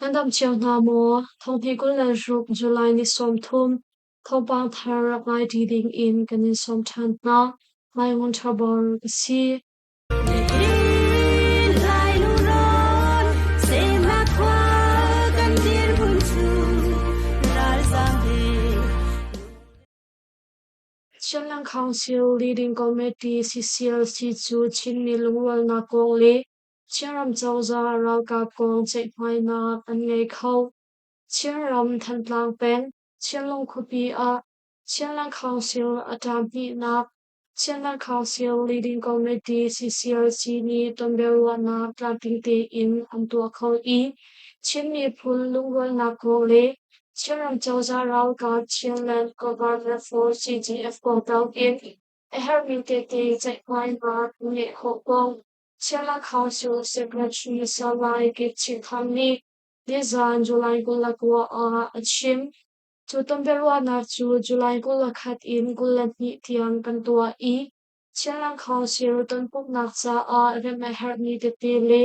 Nan dam cio hna maw? Thonghnih 26 July ni 30 thawngpang thar rak ngai ṭi ding in kan in sawm ṭhan hna. Lai Ngun Ṭha Bor ka si. Chinland Council Leading Committee CCLC cu Chinmi lungrualnak kong le Chinram cozah ralkap kong ceihmainak an ngei kho. Chinram Thantlang peng, Chinlung khuapi ah Chinland Council a ṭam hnihnak Chinland Council Leading Committee CCLC nih tonbiaruahnak tlamtling tein an tuah kho i Chin miphun lungrualnak kong le Chinram cozah ralkap Chinland Government Force CGF kong tal in a herhmi tete ceihmainak ngeih khawh kong Chinland Council Secretary Salai Kip Chin Kham nih nizaan July 29 ah a chim. Cu tonbiaruahnak cu July 21 in 22 tiang kan tuah i Chinland Council tonpumhnak caah remh a herhmi tete le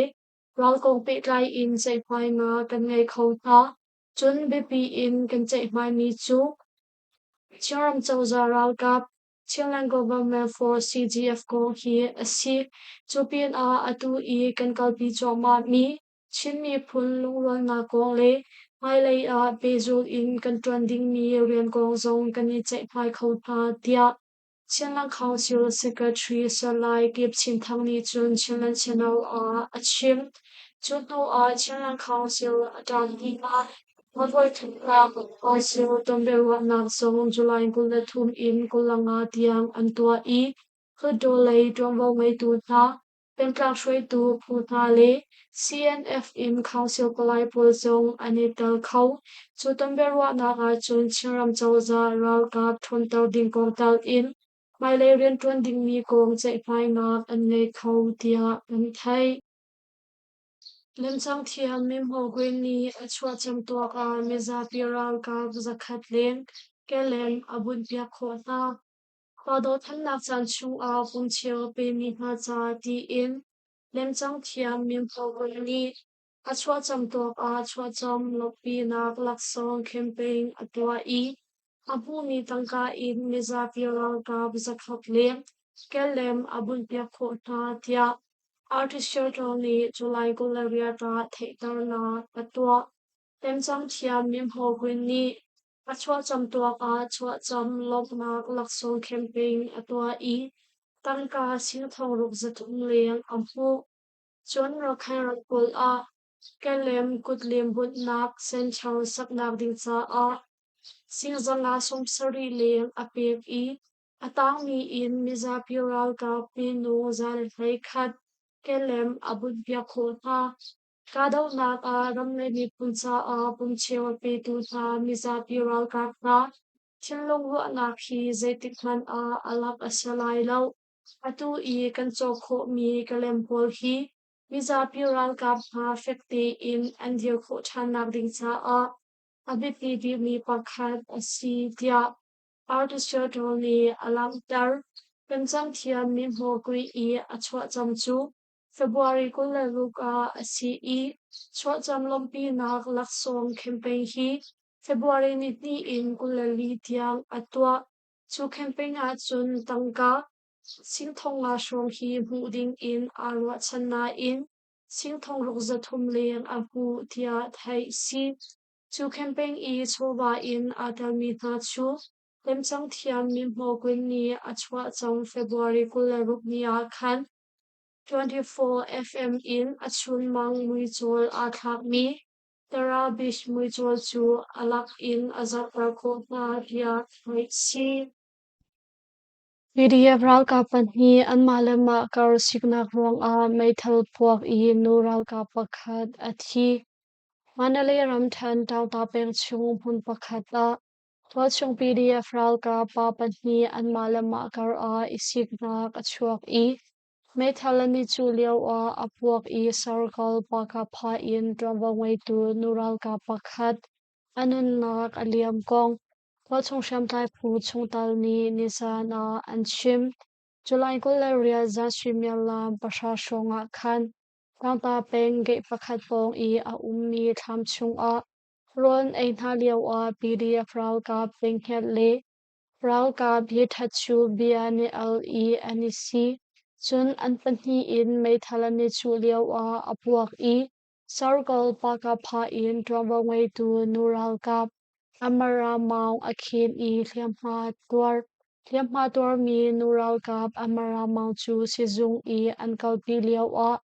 ral kong pehtlai in ceihmainak kan ngei kho hna. Cun biapi in kan ceihmaimi cu Chinram cozah ralkap Chinland Government Force CGF kong hi a si. Cu pinah atu i kan kalpi cuahmahmi Chin miphun lungrualnak kong le hmailei ah pehzulh in kan ṭuan dingmi rian kong zong kan i ceihmai kho hna, tiah Chinland Council Secretary Salai Kip Chin Thang nih cun Chinland Channel ah a chim. Cu hnu ah Chinland Council a ṭan dih ah a voithumnak Council tonbiaruahnak zong July 23 in 25 tiang an tuah i Hluttaw lei ṭuanvo ngeitu hna Pengtlang hruaitu phu hna le CNF in Council palai pawl zong an i tel kho. Cu tonbiaruahnak ahcun Chinram cozah ralkap ṭhawnter ding kong tal in hmailei rianṭuan dingmi kong ceihmainak an ngei kho tiah kan theih. Lemcang thiam Mimho Gwin nih a chuahcam tuak ah mizapi ralkap zakhat leng kelem a bunhpiak khawh hna. Khua dothlennak caan chungah pumcheu a pemi hna ca tiin lemcang thiam Mimho Gwin nih a chuahcam tuak ah chuahcam lawmhpinak laksawng campaign a tuah i a hmuhmi tangka in mizapi ralkap zakhat leng kelem a bunhpiak khawh hna tiah Artist Shelter nih July 28 ah theihternak a tuah. Lemcang thiam Mimho Gwin nih A chuahcam tuak ah chuahcam lawmhnak laksawng campaign a tuah i tangka sing thong ruk 300 leng a hmuh. Cun Rakhine ramkulh ah kelem kutlem bunhnak center saknak ding caah sing 570 leng a pek i a tangmi in mizapi ralkap minung 121 kelem a bunhpiak khawh hna. Kahdohnak ah ram le miphun caah pumcheu a petu hna mizapi ralkap hna thinlung ruahnak hi zeitik hmanh ah a lak a si lai lo. Atu i kan cawk khawhmi kalem pawl hi mizapi ralkap hna fek tein an dir khawh ṭhannak ding caah a biapi bikmi pakhat a si, tiah Artichoke nih a langhter. Pemcang thiam mihmaw kui i a chuahcam cu February 26 ah a si i chuahcam lawmhpinak laksawng campaign hi February nihnih in 24 tiang a tuah. Cu campaign ahcun tangka sing thong nga hrawng hi hmuh ding in aa ruahchan nain sing thong ruk 300 leng a hmuh tiah theih si. Cu campaign i chawva in aa telmi hna cu lemcang thiam Mimhmaw Gwin nih a chuahcam February 26 ni ah khan 24 FM in a chunmang muicawl aa thlakmi Tara Beach muicawl cu a lak in a zohter khawh hna tiah theih si. PDF ralkap pahnih anmah le mah kar siknak ruangah meithal puak i nu ralkap pakhat a thi. Mandalay ramṭhen Taungta peng chung hmun pakhat ah tualchung PDF ralkap pa pahnih anmah le mah kar ah i siknak a chuak i meithal an i cuh lioah a puak i Sarkal Pakapha in ṭuanvo ngeitu nu ralkap pakhat a nunnak a liam kong tualchung hriamtlai phu chungtel nih nizan ah an chim. July 28 zan suimilam 3 hrawng ah khan. Tlangta peng gate pakhat pawng i a ummi thlam chungah rawl an ei hna lioah PDF ralkap Penghnget le ralkap Yethat cu bia an i al i an i si. Cun an pahnih in meithal an i cuh lioah a puak i Circle Pakapha in ṭuanvo ngeitu nu ralkap Amara Maung a khen i hliamhma tuar. Hliamhma tuarmi nu ralkap Amara Maung cu sizung i an kalpi lioah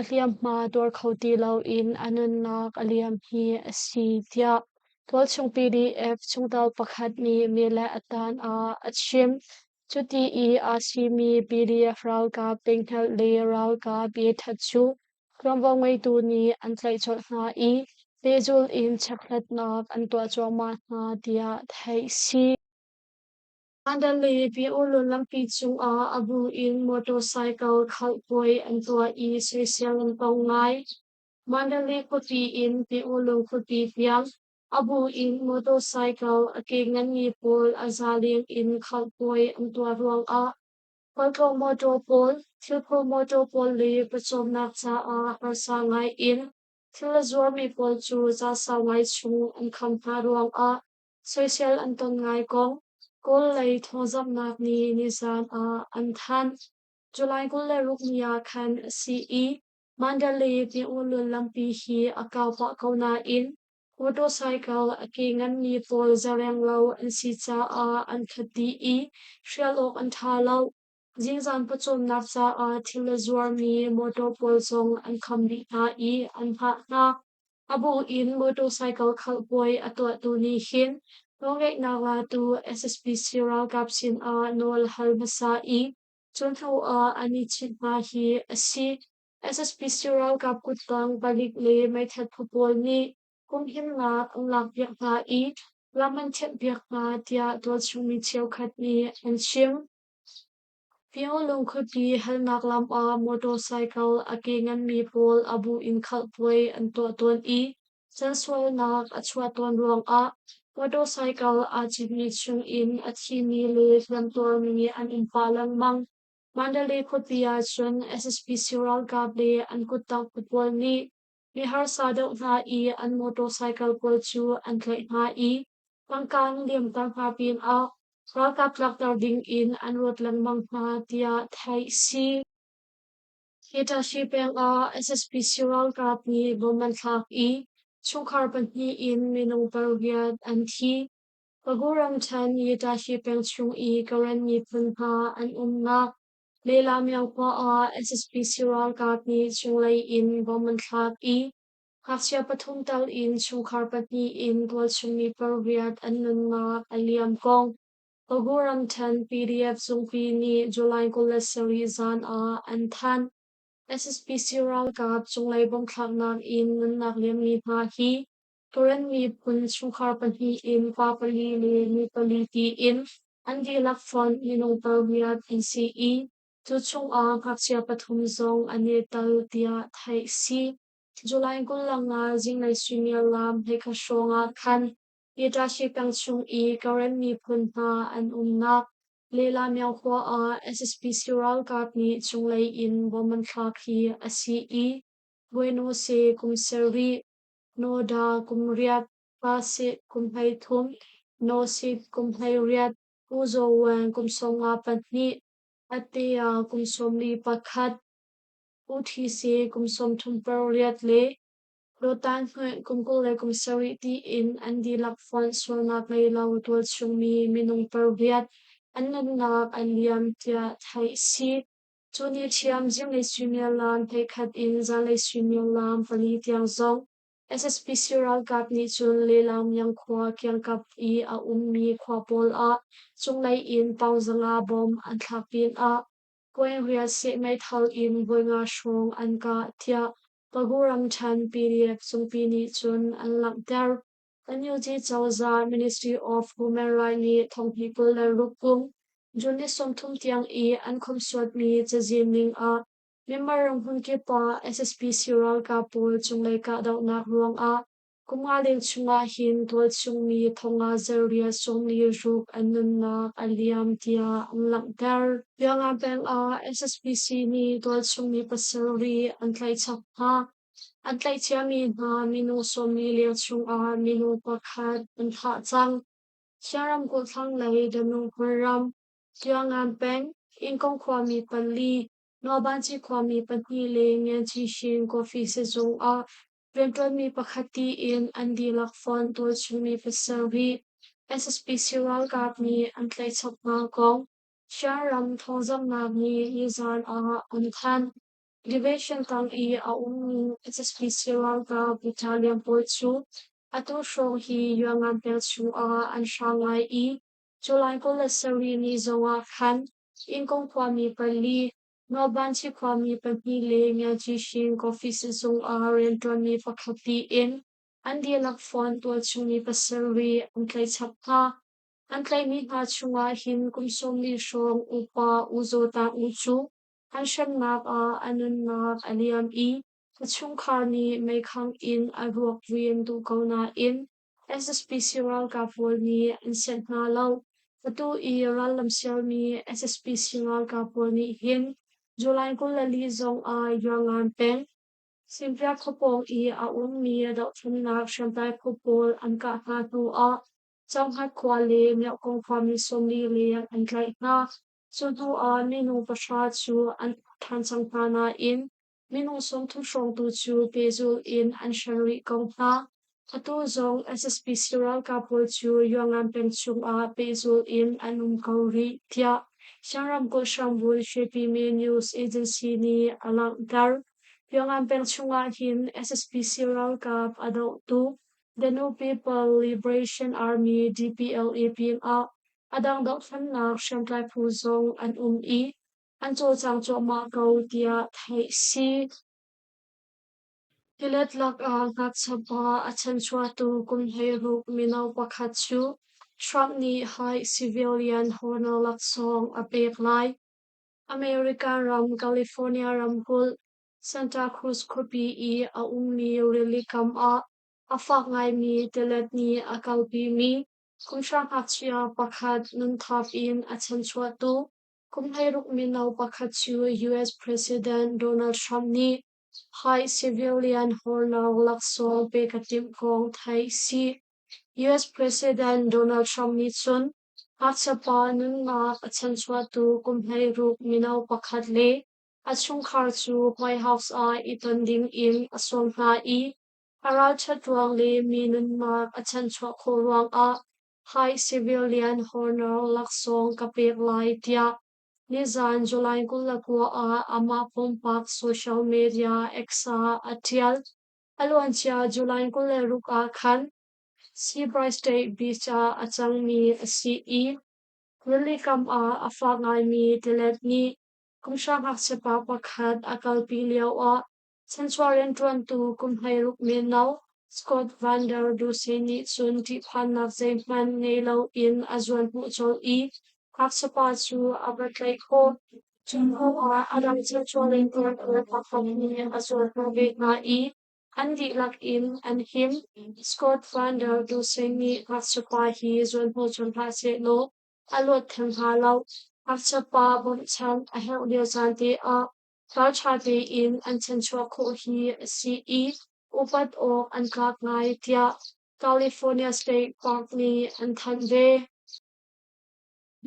a hliamhma tuar kho ti loin a nunnak a liam hi a si tiah tualchung PDF chungtel pakhat nih Mile Atan ah a chim. Cuti i aa simi PDF ralkap Penghngelh le ralkap Yethat cu ṭuanvo ngeitu nih an tlaih colh hna i pehzulh in chekhlatnak an tuah cuahmah hna tiah theih si. Mandalay Pyi-U-Lun lampi cungah a bu in motorcycle khalh puai an tuah i soisel an tong ngai. Mandalay khuapi in Pyi-U-Lun khuapi tiang a bu in motorcycle a ke nganmi pawl a za leng in khalh puai an tuah ruangah khualtlawng motor pawl, thilphor motor pawl le pawcawmnak caah harsa ngai in thil a zuarmi pawl cu ca sau ngai chung an kham hna ruangah soisel an ton ngai kong Kawl lei thawngzamhnak nih nizaan ah an thanh. July 26 ni ah khan a si i Mandalay Pyi-U-Lun lampi hi a kau pah ko nain motorcycle a ke nganmi pawl zareng lo an si caah an khat dih i hrial awk an ṭha lo. Zingzan pawcawmnak caah thil a zuarmi motor pawl zong an kham dih hna i an hngah hna. A bu in motorcycle khalh puai a tuahtu nih hin nawlngeihnak latu SSPC ralkap sinah nawl hal hmasa i cu hnu ah an i chit hna hi a si. SSPC ralkap kuttang palik le meithat phu pawl nih humhimnak an lakpiak hna i lam an thianhpiak hna tiah tualchung mi cheukhat nih an chim. Pyongyang khuapi halnak lam ah motorcycle a ke nganmi pawl a bu in khalh puai an tuah tawn i cansualnak a chuah tawn ruangah motorcycle aa citmi chungin a thimi le hliamtuarmi an um pah lengmang. Mandalay khuapi ahcun SSPC ralkap le an kuttang phu pawl nih mi harsa deuh hna i an motorcycle pawl cu an tlaih hna i tangka an liamter hna pinah ralkap tlakter dingin an ruat lengmang hna tiah theih si. Hitachi peng ah SSPC ralkap nih bom an thlak i chungkhar pahnih in minung pariat an thi. Pagu ramṭhen Hitachi peng chung i Karen miphun hna an umnak Lelamyang khua ah SSPC ralkap nih cunglei in bom an thlak i ngakchia pathum tal in chungkhar pahnih in tualchungmi pariat an nunnak a liam kong Pagu ramṭhen PDF zungpi nih July 27 zan ah an thanh. SSPC ralkap cunglei bomb thlaknak in nunnak liammi hna hi Karen miphun chungkhar pahnih in pa pali le nu pali tiin an dihlak fonh minung pariat an si i cu chungah ngakchia pathum zong an i tel tiah theih si. July 25 zinglei suimilam 11 hrawng ah khan Hitachi peng chung i Karen miphun hna an umnak Lelamyang khua ah SSPC ralkap nih cunglei in bom an thlak hi a si i Buenos kum sarih Noda kum riat, Pasih kum 13, Nosit kum 18, U Zaw Wan kum 52, Atea kum 41, UTC kum 38 le Lotan Hnuih kum 27 tiin an dihlak fonh sualnak ngei lo tualchungmi minung pariat an nunnak an liam tiah theih a si. Cu ni ṭhiam zinglei suimilam 11 in zanlei suimilam pali tiang zong SSPC ralkap nih cun Lelang khua kiangkap i a ummi khua pawl ah cunglei in paung zanga bom an thlak pinah puaingriat seh meithal in voi nga hrawng an kah tiah Pagu ramṭhen PDF zungpi nih cun an langhter. NUG cozah Ministry of Human Rights nih 2026 kum June ni 30 tiang i an khomhsuatmi cazin ning ah Myanmar ram hmunkip ah SSPC ralkap pawl cunglei kahdohnak ruangah Kum nga leng chungah hin tualchung mi thonga zariat 46 an nunnak a liam tiah an langhter. Biangan peng ah SSPC nih tualchung mi pasarih an tlaih chap hna. An tlaih ciami hna minung 40 leng chungah minung pakhat an thah cang. Chin ramkulh thlanglei Danung ram, Tuangan peng, Inkong khuami pali, Nuabanci khuami pahnih le Ngianchishin Coffee sizung ah rianṭuanmi pakhat tiin an dihlak fonh tualchungmi pasarih SSPC ralkap nih an tlaih chap hna kong Shan ram thawngzamhnak nih nizaan ah an thanh. Division tang i a ummi SSPC ralkap battalion pawl cu atu hrawng hi Yuangan peng chungah an hrang ngai i July 27 ni zongah khan Inkong khuami pali, Nuabanchi khuami pahnih le Ngiacishin Coffee sizung ah rianṭuanmi pakhat tiin an dihlak fonh tualchungmi pasarih an tlaih chap hna. An tlaihmi hna chungah hin kum 40 hrawng upa U Zaw Tang U cu an hremnak ah a nunnak a liam i a chungkhar nih meikhangh in a ruak vui an duh ko nain SSPC ralkap pawl nih an sianh hna lo. Atu i rallam sialmi SSPC ralkap pawl nih hin July 24 zong ah Yangon peng Simpia khuapawng i a ummi dohthlennak hriamtlai phu pawl an kah hna hnu ah Canghat khua le Myohkong khuami 40 leng an tlaih hna. Cu hnu ah minung pahra cu an ṭhan cang hna nain minung 30 hrawng tu cu pehzulh in an hren rih ko hna. Atu zong SSPC ralkap pawl cu Yangon peng chungah pehzulh in an um ko rih, tiah Shan ramkulh hrambunh Shwepime News Agency nih a langhter. Yangon peng chungah hin SSPC ralkap a dohtu The New People Liberation Army DPLA pinah a dang dohthlennak hriamtlai phu zong an um i an cawlcang cuahmah ko tiah theih si. Tilet lakah ngakchia pa a chanchuahtu kum 16 mino pakhat cu Trump nih High Civilian Honor laksawng a pek lai. American ram California ramkulh Santa Cruz khuapi i a ummi rili kam ah a fak ngaimi tilet nih a kalpimi kumhra ngakchia pakhat nunthap in a chanchuahtu kum 16 mino pakhat cu US President Donald Trump nih High Civilian Honor laksawng pek a timh kong theih si. US President Donald Trump nih cun ngakchia pa nunnak a chanchuahtu kum 16 mino pakhat le a chungkhar cu White House ah i ton ding in a sawm hna i a ralṭhat ruang le mi nunnak a chanchuah khawh ruangah High Civilian Honor laksawng ka pek lai tiah nizan July 29 ah amah pumpak social media X ah a ṭial. A luancia July 26 ah khan Seabright State Beach ah a cangmi a si i rili kam ah a fak ngaimi tilet nih kumhra ngakchia pa pakhat a kalpi lioah Chanchuah rianṭuantu kum 16 mino Scott Van der Dussen nih cun ṭihphannak zeihmanh ngei loin a zuanhnawh colh i ngakchiapa cu a va tlaih khawh. Cu hnuah a dang chanchuah rianṭuantu pakhat nih a zuanhnawh ve hna i an dihlak in an him. Scott Van der Dussen nih ngakchiapa hi zuanhnawh colh hlah sehlaw a luat theng hnga lo. Ngakchiapa bawmhchanh a herh lio caan te ah ralṭha tein an chanchuah khawh hi a si i upat awk an tlak ngai tiah California State Park nih an thanh ve.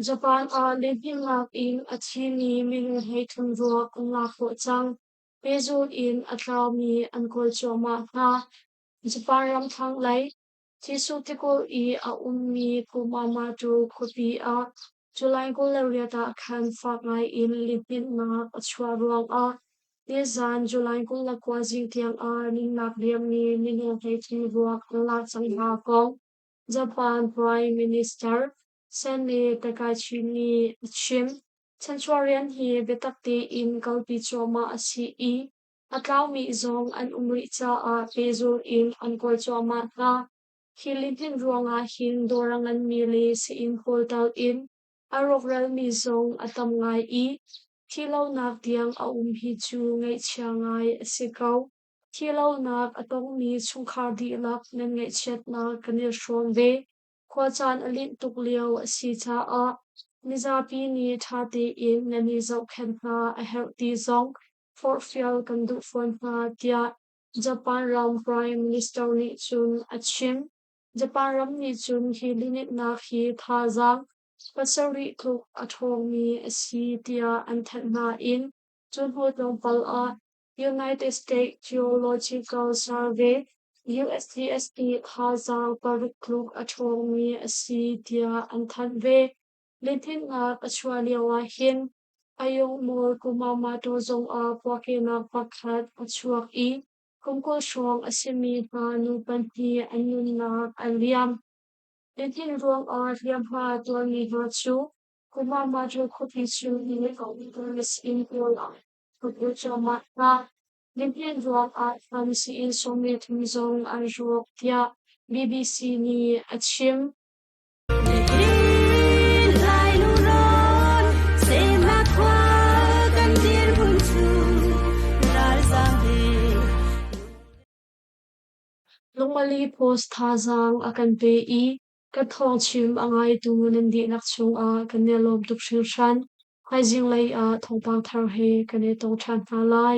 Japan ah lihninnak in a thimi minung 30 ruak an lak khawh cang. Pehzul in a tlaumi an kawl cuahmah hna. Japan ram thlanglei Jesuh tikulh i a ummi Kumamoto khuapi ah July 28 ah khan fak ngaiin lihninhnak a chuah ruangah nizan July 29 zing tiangah nunnak liammi minung 13 ruak an lak cang hna kong Japan Prime Minister Sanae Takaichi nih a chim. Chanchuah rian hi biatak tein kalpi cuahmah a si i a tlaumi zong an um rih caah pehzulh in an kawl cuahmah hna. Hi lihnin ruangah hin dawr a nganmi le sii-inn pawl tal in a rawkralmi zong a tam ngai i thihlonak tiang a um hi cu ngaihchia ngai a si ko. Thihlonak a tongmi chungkhar dihlak nan ngaihchiatnak kan i hrawm ve. Khuacaan a linh tuk lio a si caah mizapi nih ṭha tein nan i zohkhenh hna a herh ti zong forhfial kan duh fawn hna, tiah Japan ram Prime Minister nih cun a chim. Japan ram nih cun hi lihninhnak hi thazaang pasarih tluk a ṭhawngmi a si tiah an thanh nain cu hnu tlawmpal ah United States Geological Survey USGS nih thazaang paruk tluk a ṭhawngmi a si tiah an thanh ve. Lihninhnak a chuah lioah hin Ayungmol Kumamoto zongah puakehnak pakhat a chuak i kum 20 hrawng a simi hna nu pahnih an nunnak a liam. Lihnin ruangah hliamhma tuarmi hna cu Kumamoto khuapi chung i inn pawl ah an lut cuahmah hna. Lihnin ruangah hlan sii 13 zong an rawk tiah BBC nih a chim. Lungmali Post thazaang a kan pe i kan thawngchim a ngaitu nan dihlak chungah kan i lawm tuk hringhran. Thaizing lei ah thawngpang thar he kan i tong ṭhan hna lai.